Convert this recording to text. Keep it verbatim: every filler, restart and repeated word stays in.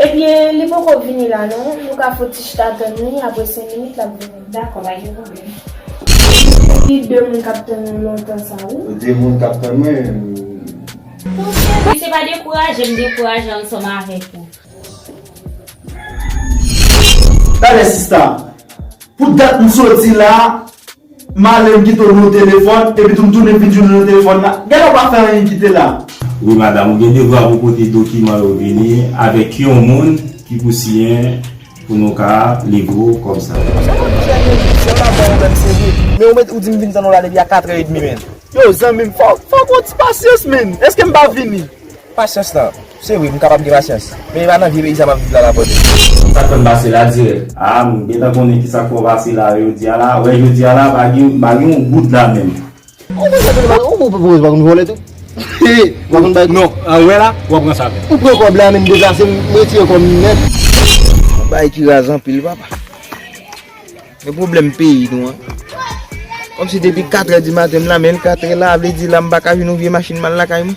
Ebyen, li poko vini la non. Nou ka fè yon ti chita tann li, apre senk minit l ap vini. Dakò, pa gen pwoblèm. Li de moun k ap tann ou lontan sa wi. De moun k ap tann mwen. Wi, se pa dekouraje m dekouraje ansanm avèk ou. Talè sista, pou dat m soti la, m ale m kite w nan telefòn, epi tou m tounen vin jwenn w nan telefòn la. Gade w pa fè anyen kite la. Wi madanm, ou gen devwa pou pote dokiman yo vini avèk yon moun ki pou siyen pou nou ka livre w kòb sa yo. Sa konn fè men se la ban ou menm seri. Men ou met ou di m vin tann ou la depi a katrè edmi men. Yo zanmi m, fò fò w gon ti pasyans men. Èske m pa vini? Pasyans lan, se vre, m kapab gen pasyans. Men e pa nan vye peyi sa m ap viv la l ap pòte. Sa k fè m pase la dirèk. A, m gentan konnen kisa k fè w pase la jodi a la. Wè jodi a la, pa gen, pa gen yon goud la menm. Ou pa konn vòlè tou? Ou pa konn bay. Non, an wè la, w ap pran sa avè m. Ou pran kòb la, men m deplase, m retire kòb m nèt. Bagay ki raz anpil, papa. Men pwoblèm peyi nou an. Kòmsi depi katrè di maten m la, men l katrè la, vle di la m pa ka jwenn yon vye machin m al lakay mwen.